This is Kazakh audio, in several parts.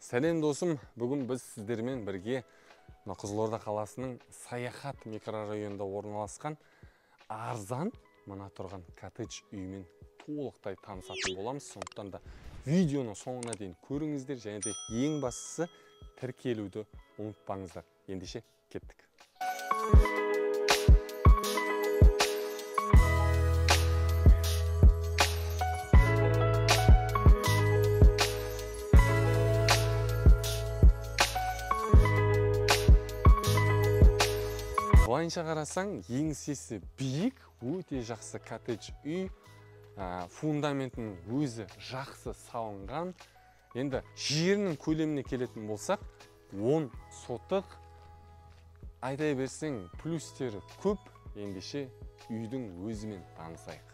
Сәлем досым, бүгін біз сіздермен бірге мына Қызылорда қаласының Саяхат микрорайонында орналасқан арзан мына тұрған коттедж үйімен толықтай танысатын боламыз. Сондықтан да видеоның соңына дейін көріңіздер және де ең бастысы тіркелуді ұмытпаңыздар. Ендеше кеттік. Былайынша қарасаң, еңсесі биік, өте жақсы коттедж үй, фундаментінің өзі жақсы салынған. Енді жерінің көлеміне келетін болсақ, 10 сотық. Айта берсең, плюстері көп. Ендеше үйдің өзімен танысайық.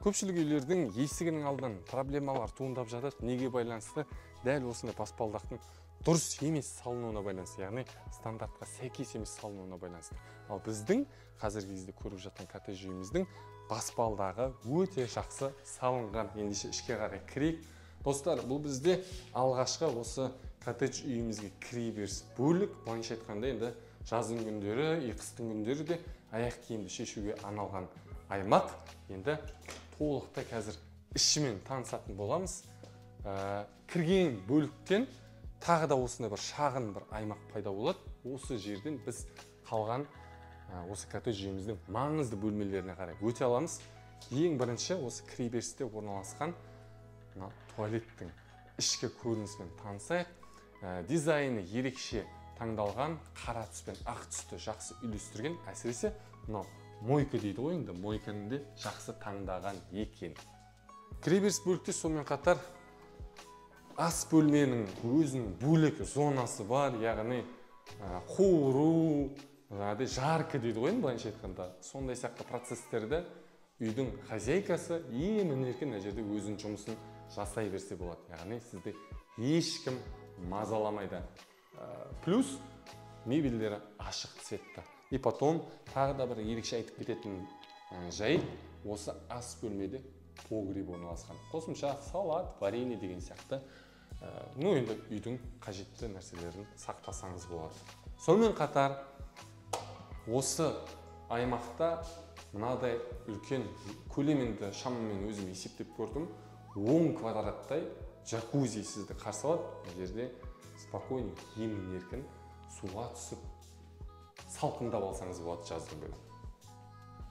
Көпшілік үйлердің есігінің алдынан проблемалар туындап жатады. Неге байланысты? Дәл осындай баспалдақтың дұрыс емес салынуына байланысты, яғни стандартқа сәйкес емес салынуына байланысты. Ал біздің қазіргі кезде көріп жатқан коттедж үйіміздің баспалдағы өте жақсы салынған. Ендеше ішке қарай кірейік. Достар, бұл бізде алғашқы осы коттедж үйімізге кіре беріс бөлік. Былайша айтқанда, енді жаздың күндері, қыстың күндері де аяқ киімді шешуге арналған аймақ. Енді толықтай қазір ішімен танысатын боламыз. Кірген бөліктен тағы да осындай бір шағын бір аймақ пайда болады. Осы жерден біз қалған осы коттедж үйіміздің маңызды бөлмелеріне қарай өте аламыз. Ең бірінші осы кіреберісте орналасқан мына туалеттің ішкі көрінісімен танысайық. Дизайны ерекше таңдалған, қара түс пен ақ түсті жақсы үйлестірген. Әсіресе мынау мойка дейді ғой, енді мойканы де жақсы таңдаған екен. Кіреберіс бөлікте сонымен қатар ас бөлменің өзінің бөлек зонасы бар, яғни қуыру, жарка дейді ғой енді былайша айтқанда. Сондай сияқты процесстерді үйдің хозяйкасы емін-еркін мына жерде өзінің жұмысын жасай берсе болады. Яғни сізді ешкім мазаламайды. Плюс мебельдері ашық цветті. И потом тағы да бір ерекше айтып кететін жайт, осы ас бөлмеде погреб орналасқан. Қосымша салат, варенье деген сияқты, ну енді үйдің қажетті нәрселерін сақтасаңыз болады. Сонымен қатар осы аймақта мынадай үлкен көлем, енді шамамен өзім есептеп көрдім, 10 квадраттай джакузи сізді қарсы алады. Мына жерде спокойно емін-еркін суға түсіп салқындап алсаңыз болады жаздың күні.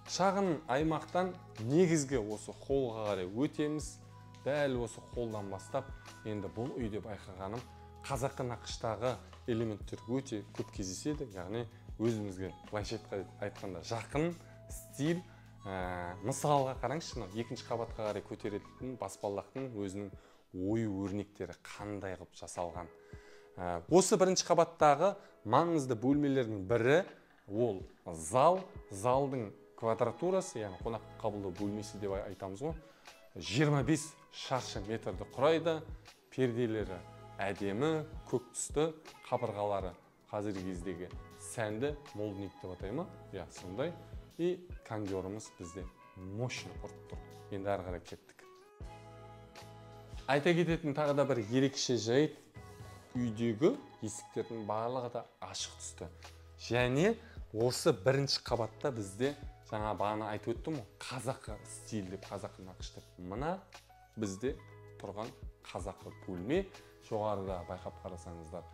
Шағын аймақтан негізгі осы холлға қарай өтеміз. Дәл осы холлдан бастап, енді бұл үйде байқағаным, қазақы нақыштағы элементтер өте көп кездеседі. Яғни өзімізге былайша айтқанда жақын стиль. Мысалға қараңызшы, мынау екінші қабатқа қарай көтерілетін баспалдақтың өзінің ою өрнектері қандай қылып жасалған. Осы бірінші қабаттағы маңызды бөлмелердің бірі ол зал. Залдың квадратурасы, яғни қонақ қабылдау бөлмесі деп айтамыз ғой, 25 шаршы метрді құрайды. Перделері әдемі, көк түсті, қабырғалары қазіргі кездегі сәнді молдинг деп атай ма? Иә, сондай. И кондеріміз бізде мощно ұрып тұр. Енді әрі қарай кеттік. Айта кететін тағы да бір ерекше жайт, үйдегі есіктердің барлығы да ашық түсті. Және осы бірінші қабатта бізде жаңа бағана айтып өттім ғой, қазақы стиль деп, қазақы нақыш деп. Мына бізде тұрған қазақы бөлме. Жоғарыда байқап қарасаңыздар,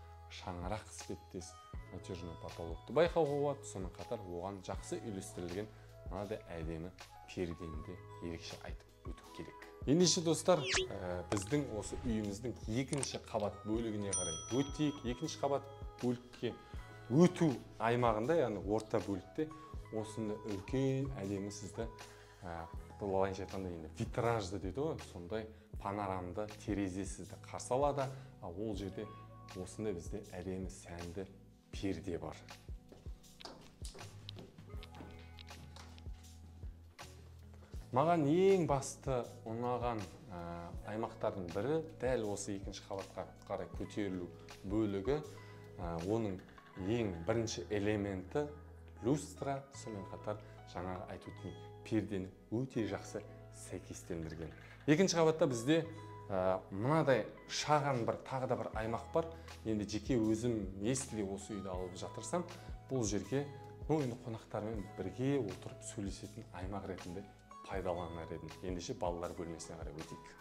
шаңырақ іспеттес натяжной потолокты байқауға болады. Сонымен қатар оған жақсы үйлестірілген мынадай әдемі пердені де ерекше айтып өту керек. Ендеше достар, біздің осы үйіміздің екінші қабат бөлігіне қарай өтейік. Екінші қабат бөлікке өту аймағында, яғни орта бөлікте осындай үлкен әдемі сізді, былайша айтқанда енді витражды дейді ғой, сондай панорамды терезе сізді қарсы алады. Ал ол жерде осындай бізде әдемі сәнді перде бар. Маған ең басты ұнаған аймақтардың бірі дәл осы екінші қабатқа қарай көтерілу бөлігі. Оның ең бірінші элементі люстра, сонымен қатар жаңағы айтып өткен пердені өте жақсы сәйкестендірген. Екінші қабатта бізде Мынадай шағын бір тағы да бір аймақ бар. Енді жеке өзім если осы үйді алып жатырсам, бұл жерге енді қонақтармен бірге отырып сөйлесетін аймақ ретінде пайдаланар едім. Ендеше балалар бөлмесіне қарай өтейік.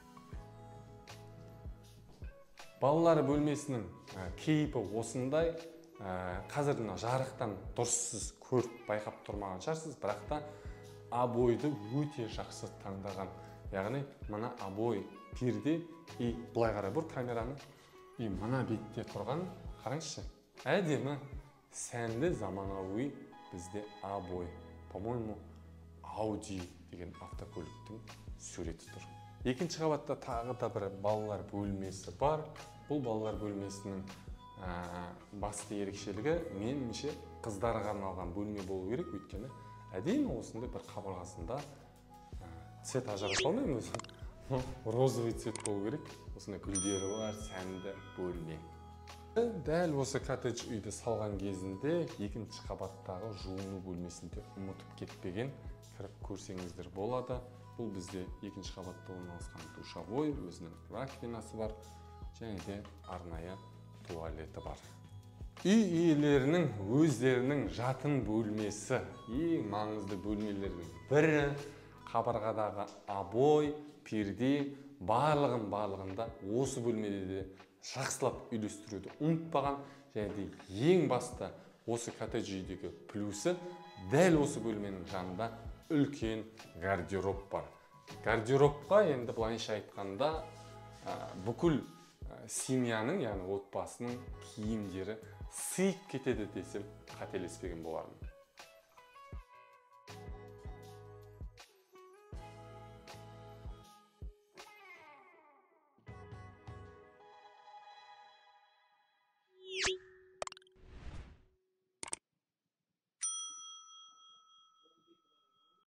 Балалар бөлмесінің кейпі осындай. Қазір мына жарықтан дұрыс сіз көріп байқап тұрмаған шығарсыз, бірақ та обойды өте жақсы таңдаған. Яғни мына обой перде, и былай қарай бұр камераны, и мына бетте тұрған, қараңызшы, әдемі сәнді заманауи бізде обой. По-моему, Audi деген автокөліктің суреті тұр. Екінші қабатта тағы да бір балалар бөлмесі бар. Бұл балалар бөлмесінің басты ерекшелігі, меніңше, қыздарға арналған бөлме болу керек, өйткені әдемі осындай бір қабырғасында цвет ажырата алмаймын өзім, розовый цвет болу керек, осындай гүлдері бар сәнді бөлме. Дәл осы коттедж үйді салған кезінде екінші қабаттағы жуыну бөлмесінде ұмытып кетпеген, кіріп көрсеңіздер болады. Бұл бізде екінші қабатта орналасқан душевой, өзінің раковинасы бар және де арнайы туалеті бар. Үй иелерінің өздерінің жатын бөлмесі, ең маңызды бөлмелердің бірі. Қабырғадағы обой, перде, барлығында осы бөлмеде де жақсылап үйлестіруді ұмытпаған. Және де ең басты осы коттедж үйдегі плюсы, дәл осы бөлменің жанында үлкен гардероб бар. Гардеробқа енді былайша айтқанда бүкіл семьяның, яғни отбасының киімдері сыйып кетеді десем қателеспеген болармын.